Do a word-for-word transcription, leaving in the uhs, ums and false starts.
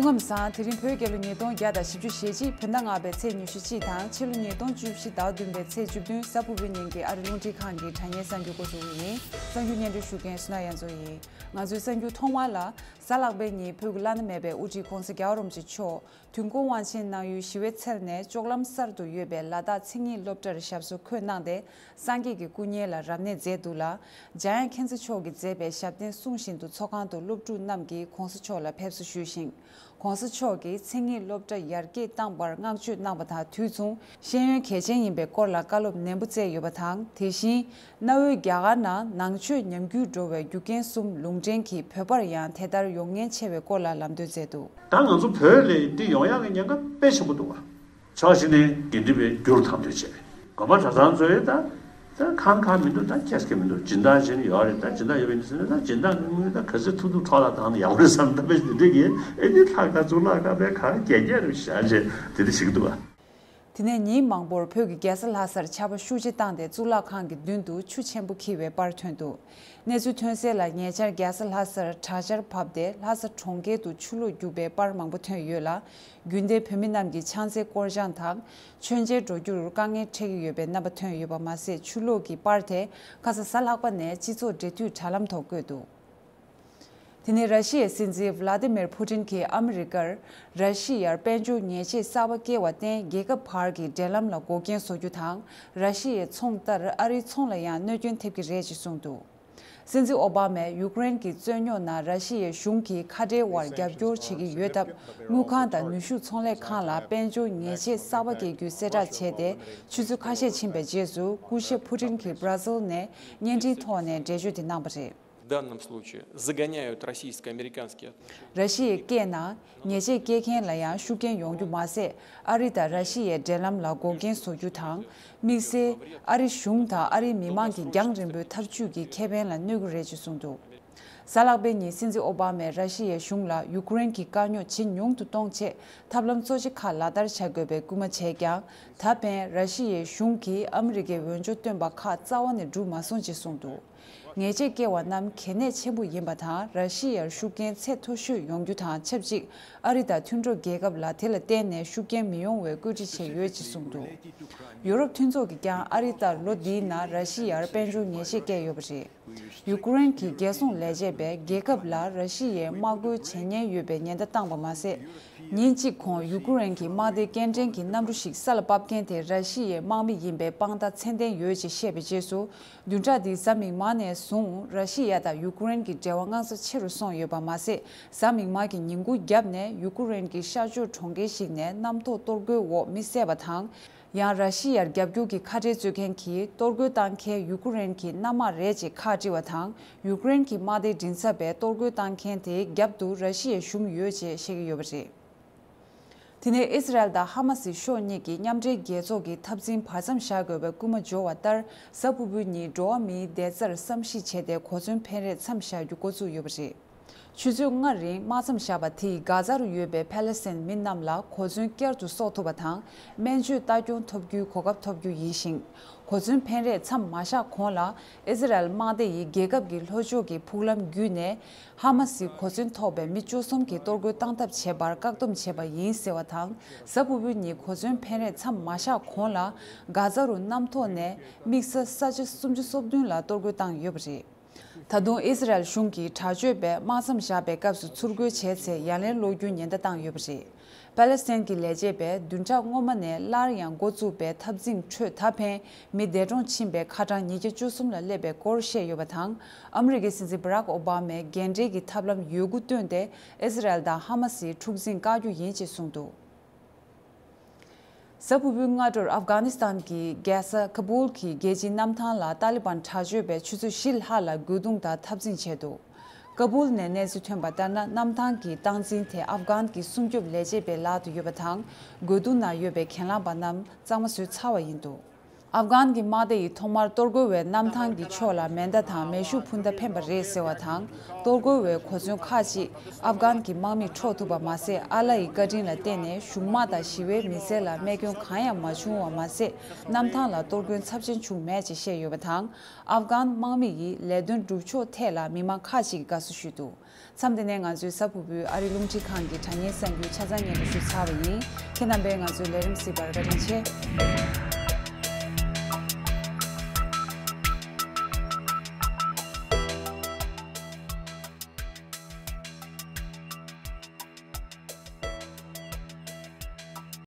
སྐུ་ཁམས་བཟང་། དེ་རིང་བོད་རྒྱལ་ལོ་ཉིས་སྟོང་བརྒྱ་དང་བཞི་བཅུ་ཞེ་གཅིག་བོད་ཟླ་ལྔ་པའི་ཚེས་ཉི་ཤུ་གཅིག་དང་ཕྱི་ལོ་ཉིས་སྟོང་བཅུ་བཞི་ཟླ་བ་བདུན་པའི་ཚེས་བཅུ་བདུན། གཟའ་ཕུར་བུའི་ཉིན་གྱི་ཨ་རི་རླུང་འཕྲིན་ཁང་གི་དྲ་བརྙན་གསར་འགྱུར་འགོ་འཛུགས་ཀྱི་ཡིན། གསར་འགྱུར་སྙན་སྒྲོན་ཞུ་མཁན་སུ་ན་རྒྱ་མཚོ་ཡིན། ང་ཚོའི་གསར་འགྱུར་ཐོག་མར་ལ། གཟའ་ལྷག་པའི་ཉིན་བོད་ཀྱི་བླ་ན་མེད་པའི་དབུ་ཁྲིད་༧གོང་ས་༧རྒྱལ་བ་རིན་པོ་ཆེ་མཆོག་དུས་འཁོར་དབང་ཆེན་གནང་ཡུལ་ཞི་བའི་ཚལ་ནས་ལྕོག་ལམ་གསར་དུ་ཡོད་པའི་ལ་དྭགས་མཚན་ཉིད་སློབ་གྲྭར་ཞབས་སོར་འཁོད་གནང་སྟེ། སངས་རྒྱས་ཀྱི་སྐུ་བརྙན་ལ་རབ་གནས་མཛད་འདུག་ལ། འཇམ་དབྱངས་མཁྱེན་བརྩེ་མཆོག་གིས་མཛད་པའི་ཞབས་བརྟན་གསུང་བཞིན་དུ་ཚོགས་ཁང་དུ་སློབ་ཕྲུག་རྣམས་ཀྱིས་༧གོང་ས་མཆོག་ལ་ཕེབས་བསུ་ཞུས་ཤིང་། ༧གོང་ས་མཆོག་གིས་མཚན་ཉིད་སློབ་གྲྭ་ཡར་རྒྱས་བཏང་བར་བསྔགས་བརྗོད་གནང་བ་དང་དུས་མཚུངས། ཤེས་ཡོན་གལ་ཆེན་ཡིན་པའི་སྐོར་ལ་བཀའ་སློབ་ནན་པོ་སྩལ་ཡོད་པ་དང་། དེ་བཞིན། གནའ་བོའི་རྒྱ་གར་ནང་ནང་ཆོས་ཉམས་རྒུད་འགྲོ་བའི་རྒྱུ་རྐྱེན་གསུམ་ལུང་འདྲེན་གྱིས་བོད་པར་ཡང་དེ་ལྟར་ཡོང་ཉེན་ཆེ་བའི་སྐོར་ལ་ལམ་སྟོན་མཛད་འདུག་ད་ང་ཚོ་བོད་ལ་འདི་ཡོང་ཡག་གི་ཉེན་ཁ་དཔེ་ཆེན་པོ་འདུག་བ། ཕྱོགས་གཅིག་ནས་འགན་འཁྲི་བའི་རྒྱུར་དམ་དོན་བྱས། དགོན་པ་གྲྭ་ཚང་ཚོའི་ད་ད་ཁང་ཁང་མི་འདུག་ད་ཁྱེད་ཀྱི་མི་འདུག་སྦྱིན་བདག་བྱས་ནས་ཡོད་རེད། ད་སྦྱིན་བདག་ཡོད་པ་ཡིན་ཟེར་ན། ད་སྦྱིན་བདག་དངུལ་ད་ག་ཚོད་ཐུབ་ཐུབ་འཕྲོག་ལ་བཏང་ན་ཡག་པོ་རེད་བསམ། ད་དཔེ་འདི་འདྲ་གི་ཨེ་འདི་ལྷག་དཀར་གཙུག་ལག་ཁང་པའི་གང་རྒྱལ་རྒྱལ་རུ་བཞག་བྱས་དེ་འདྲ་བྱེད་ཀྱི་འདུག་བ། དེ་ནས་ཉིན་མང་པོར་བོད་ཀྱི་རྒྱལ་ས་ལྷ་སར་ཆར་པ་ཤུགས་ཆེ་བཏང་སྟེ་གཙུག་ལག་ཁང་གི་མདུན་དུ་ཆུ་ཆེན་པོ་འཁྱིལ་བའི་པར་ཐོན་འདུག་གནས་ཚུལ་ཐོན་གསལ་ལ། ཉེ་ཆར་རྒྱལ་ས་ལྷ་སར་དྲག་ཆར་བབས་ཏེ་ལྷ་ས་གྲོང་ཁྱེར་དུ་ཆུ་ལོག་རྒྱུག་པའི་པར་མང་པོ་ཐོན་ཡོད་ལ། རྒྱུན་ལྡན་བོད་མི་རྣམས་ཀྱིས་ཕྱག་འཚལ་སྐོར་སྦྱང་དང་མཆོད་མཇལ་འགྲོ་རྒྱུར་དཀའ་ངལ་འཕྲད་ཀྱི་ཡོད་པའི་རྣམ་པ་ཐོན་ཡོད་པ་མ་ཟད། ཆུ་ལོག་གི་པར་དེ་ཁ་ས་གཟའ་ལྷག་པ་ནས་སྤྱི་ཚོགས་འབྲེལ་མཐུད་དྲ་ལམ་ཐོག་བཀོད་འདུག་དེ་ནས་ར་ཤི་ཡའི་སྲིད་འཛིན་ཝ་ལ་ཏི་མིར་ཕུ་ཏིན་གྱིས་ཨ་མི་རི་ཀར་ར་ཤི་ཡར་དཔལ་འབྱོར་ཉེས་ཆད་གསར་པ་བཀལ་བར་བརྟེན། རྒྱལ་ཁབ་བར་གྱི་འབྲེལ་ལམ་ལ་འགོག་རྐྱེན་བཟོ་རྒྱུ་དང་། ར་ཤི་ཡའི་ཚོང་ལྟར་ཨ་རིའི་ཚོང་ལ་ཡང་གནོད་སྐྱོན་ཐེབས་ཀྱི་རེད་ཅེས་གསུངས་འདུག་སྲིད་འཛིན་ཨོ་བྷ་མས་ཡུཀ་རེན་གྱི་རྩོད་རྙོག་ནང་ར་ཤི་ཡའི་གཞུང་གིས་ཁ་བྲལ་བར་རྒྱབ་སྐྱོར་བྱེད་ཀྱི་ཡོད་སྟབས། དངུལ་ཁང་དང་ནུས་ཤུགས་ཚོང་ལས་ཁང་ལ་དཔལ་འབྱོར་ཉེས་ཆད་གསར་པ་བཀལ་རྒྱུའི་གསལ་བསྒྲགས་བྱས་ཏེ། ཆུ་ཚོད་ཁ་ཤས་ཕྱིན་པའི་རྗེས་སུ་སྐུ་ཞབས་ཕུ་ཏིན་གྱིས་སྦྲ་ཟིལ་ནས་བརྙན་འཕྲིན་ཐོག་ནས་འགྲེལ་བརྗོད་དེ་གནང་བ་རེད། В данном случае загоняют российско-американские отношения. ར་ཤི་ཡའི་སྐད་ནང་ཉེས་ཆད་བཀལ་མཁན་ལ་ཡང་ཤུགས་རྐྱེན་ཡོང་རྒྱུ་མ་ཟད། ཨ་རི་དང་ར་ཤི་ཡའི་འབྲེལ་ལམ་ལ་འགོག་རྐྱེན་བཟོ་རྒྱུ་དང་། དམིགས་བསལ་ཨ་རི་གཞུང་དང་ཨ་རིའི་མི་མང་གི་རྒྱང་རིང་པོའི་འཐབ་ཇུས་ཀྱི་ཁེ་ཕན་ལ་གནོད་ཀྱི་རེད་ཅེས་གསུངས་འདུག་གཟའ་ལྷག་པའི་ཉིན་སྲིད་འཛིན་ཨོ་བྷ་མས་ར་ཤི་ཡའི་གཞུང་ལ་ཡུཀ་རེན་གྱི་དཀའ་རྙོག་ཇེ་ཉུང་དུ་གཏོང་ཆེད་ཐབས་ལམ་གཙོ་ཆེ་ཁག་ལག་བསྟར་བྱ་དགོས་པའི་སྐུལ་མ་བྱས་ཀྱང་། ད་ཕན་ར་ཤི་ཡའི་གཞུང་གིས་ཨ་མི་རི་ཀའི་འོས་སྦྱོར་བཏོན་པ་ཁག་རྩ་བ་ནས་འགྲུབ་མ་སོང་ཅེས་གསུངས་འདུག་ཉེས་ཆད་བཀལ་བ་རྣམས་གལ་གནད་ཆེན་པོ་ཡིན་པ་དང་། ར་ཤི་ཡར་ཤུགས་རྐྱེན་ཚད་མཐོ་ཤོས་ཡོང་རྒྱུ་དང་ཆབས་ཅིག་ཨ་རི་དང་མཐུན་གྲོགས་རྒྱལ་ཁབ་ལ་དེ་ལ་བརྟེན་ནས་ཤུགས་རྐྱེན་མི་ཡོང་བའི་བཀོད་སྒྲིག་བྱས་ཡོད་ཅེས་གསུངས་འདུག་ཡུ་རོབ་མཐུན་ཚོགས་ཀྱིས་ཀྱང་ཨ་རི་ལྟར་ལོ་འདིའི་ནང་ར་ཤི་ཡར་དཔལ་འབྱོར་ཉེས་ཆད་བཀལ་ཡོད་པ་རེད། ཡུ་ཀེ་རེན་གྱི་རྒྱལ་སྲུང་ལས་བྱེད་པས་རྒྱལ་ཁབ་ལ་ར་ཤི་ཡས་དམག་རྒོལ་བྱེད་ཉེན་ཡོད་པའི་ཉེན་བརྡ་བཏང་བ་མ་ཟད། ཉིན་གཅིག་གོང་ཡུ་ཀེ་རེན་གྱི་དམག་སྡེ་སྐྱེལ་འདྲེན་གྱི་གནམ་གྲུ་ཞིག་ས་ལ་བབས་རྐྱེན་དེ་ར་ཤི་ཡའི་དམག་མི་ཡིན་པའི་དཔང་རྟགས་ཚད་ལྡན་ཡོད་ཅེས་བཤད་པའི་རྗེས་སུ། བདུན་ཕྲག་འདིའི་གཟའ་མིག་དམར་ནས་བཟུང་ར་ཤི་ཡ་དང་ཡུ་ཀེ་རེན་གྱི་འབྲེལ་བ་སྔ་ས་ཆེ་རུ་སོང་ཡོད་པ་མ་ཟད། གཟའ་མིག་དམར་གྱི་ཉིན་གུང་རྒྱབ་ནས་ཡུ་ཀེ་རེན་གྱི་ཤར་ཕྱོགས་གྲོང་ཁྱེར་ཞིག་ནས་གནམ་ཐོག་གཏོར་རྒོལ་འོག་མི་བསད་པ་དང་། ཡང་ར་ཤི་ཡར་རྒྱབ་སྐྱོར་གྱི་ཁ་བྲལ་རྩོད་མཁན་གྱིས་གཏོར་རྒོལ་བཏང་མཁན་ཡུ་ཀེ་རེན་གྱི་གནམ་དམག་རེད་ཅེས་ཁག་དཀྲི་བ་དང་། ཡུ་ཀེ་རེན་གྱི་དམག་སྡེའི་མགྲིན་ཚབ་པས་གཏོར་རྒོལ་བཏང་མཁན་དེའི་རྒྱབ་ཏུ་ར་ཤི་ཡའི་གཞུང་ཡོད་ཅེས་བཤད་ཀྱི་ཡོད་པ་རེད། དེ་ནས་ཨི་སི་རལ་དང་ཧ་མ་སི་ཕྱོགས་གཉིས་ཀྱིས་མཉམ་འབྲེལ་རྒྱལ་ཚོགས་ཀྱི་འཐབ་འཛིང་བར་མཚམས་བཞག་དགོས་པའི་སྐུལ་མ་འབྱོར་བ་ལྟར། གཟའ་ཕུར་བུའི་ཉིན་འགྲོ་བ་མིའི་བདེ་རྩར་བསམ་གཞིག་བྱས་ཏེ་གོ་མཚོན་འཕེན་རེས་མཚམས་བཞག་རྒྱུ་འགོ་བཙུགས་ཡོད་པ་རེད། ཆུ་ཚོད་ལྔ་རིང་དམག་མཚམས་བཞག་པ་དེས་གྷ་ཛ་རུ་ཡོད་པའི་ཕ་ལེ་སི་ཐན་མི་རྣམས་ལ་གོ་མཚོན་བསྐྱར་དུ་གསོག་ཐུབ་པ་དང་། སྨན་བཅོས་ལྟ་སྐྱོང་ཐོབ་རྒྱུའི་གོ་སྐབས་ཐོབ་རྒྱུ་ཡིན་ཞིང་། གོ་མཚོན་འཕེན་རེས་མཚམས་མ་བཞག་གོང་ལ། ཨི་ཟི་རལ་དམག་སྡེ་ཡིས་རྒྱལ་ཁབ་ཀྱི་ལྷོ་ཕྱོགས་ཀྱི་ཕུག་ལམ་བརྒྱུད་ནས། ཧ་མ་སིའི་གོ་མཚོན་ཐོགས་པའི་མི་བཅུ་གསུམ་གྱི་གཏོར་རྒོལ་བཏང་ཐབས་བྱེད་པར་བཀག་སྡོམ་བྱས་པ་ཡིན་ཟེར་བ་དང་། གཟའ་ཕུར་བུའི་ཉིན་གོ་མཚོན་འཕེན་རེས་མཚམས་མ་བཞག་གོང་ལ། གྷ་ཛ་རུ་གནམ་ཐོག་ནས་དམིགས་ས་ས་ཆ་སུམ་ཅུ་སོ་བདུན་ལ་གཏོར་རྒོལ་བཏང་ཡོད་པ་རེད། ད་དུང་ཨི་སི་རལ་གཞུང་གིས་དྲག་སྤྱོད་པས་དམག་མཚམས་བཞག་པའི་སྐབས་སུ་ཚུར་རྒོལ་བྱས་ཚེ་ཡ་ལན་སློག་རྒྱུའི་ཉེན་བརྡ་བཏང་ཡོད་པ་རེད། པ་ལེ་སི་ཐན་གྱི་ལས་བྱེད་པས་བདུན་ཕྲག་སྔོན་མ་ནས་སླར་ཡང་འགོ་བཙུགས་པའི་འཐབ་འཛིང་ཁྲོད་ད་ཕན་མི་འདས་གྲོངས་ཕྱིན་པའི་ཁ་གྲངས་ཉིས་བརྒྱ་བཅུ་གསུམ་ལ་སླེབས་པའི་སྐོར་བཤད་ཡོད་པ་དང་། ཨ་མི་རི་ཀའི་སྲིད་འཛིན་བྷ་རག་ཨོ་བྷ་མས་འགན་འཁྲིའི་ཐབས་ལམ་ཡོད་རྒུ་བཏོན་ཏེ་ཨི་སི་རལ་དང་ཧ་མ་སིའི་འཁྲུག་འཛིང་བཀག་རྒྱུ་ཡིན་ཅེས་གསུངས་འདུག་གཟའ་ཕུར་བུའི་སྔ་དྲོར་ཨབ་གྷ་ནི་སི་ཐན་གྱི་རྒྱལ་ས་ཁ་བུལ་གྱི་རྒྱལ་སྤྱིའི་གནམ་ཐང་ལ་ཏཱ་ལི་བན་དྲག་སྤྱོད་པས་ཆུ་ཚོད་བཞི་ལྷག་ལ་རྒོལ་རྡུང་དང་འཐབ་འཛིང་བྱས་འདུག་ཀ་བུལ་ནས་གནས་ཚུལ་ཐོན་པ་ལྟར་ན། གནམ་ཐང་གི་སྟངས་འཛིན་དེ་ཨབ་གྷན་གྱི་སྲུང་སྐྱོབ་ལས་བྱེད་པའི་ལག་ཏུ་ཡོད་པ་དང་། རྒོལ་རྡུང་ནང་ཡོད་པའི་གྱེན་ལངས་པ་རྣམས་གཙང་མ་བཟོས་ཚར་བ་ཡིན་འདུག་ཨབ་གྷན་གྱི་དམག་སྡེ་ཡིས་ཐོག་མར་གཏོར་རྒོལ་བའི་གནམ་ཐང་གི་ཕྱོགས་ལ་མེ་མདའ་དང་མེ་ཤུགས་འཕུར་མདའ་འཕེན་པ་རེད་ཟེར་བ་དང་། གཏོར་རྒོལ་བའི་གོ་མཚོན་ཁག་ཅིག་ཨབ་གྷན་གྱི་དམག་མིས་འཕྲོག་ཐུབ་པ་མ་ཟད། ཨ་ལ་ཡི་བཀའ་དྲིན་ལ་བརྟེན་ནས་གཞུང་དམག་དང་ཞི་བའི་མི་སེར་ལ་རྨས་སྐྱོན་གང་ཡང་མ་བྱུང་བ་མ་ཟད། གནམ་ཐང་ལ་གཏོར་སྐྱོན་ཚབས་ཆེན་བྱུང་མེད་ཅེས་བཤད་ཡོད་པ་དང་། ཨབ་གྷན་དམག་མི་ཡིས་ལས་དོན་སྒྲུབ་ཕྱོགས་ཐད་ལ་མི་མང་ཁག་ཅིག་གིས་དགའ་བསུ་ཞུས་འདུག་མཚམས་འདི་ནས་ང་ཚོའི་གཟའ་ཕུར་བུའི་ཨ་རི་རླུང་འཕྲིན་ཁང་གི་དྲ་བརྙན་གསར་འགྱུར་ཆ་ཚང་སྙན་སྒྲོན་ཞུས་ཚར་བ་ཡིན། ཁྱེད་རྣམ་པས་ང་ཚོའི་ལས་རིམ་གཟིགས་པར་བཀའ་དྲིན་ཆེ།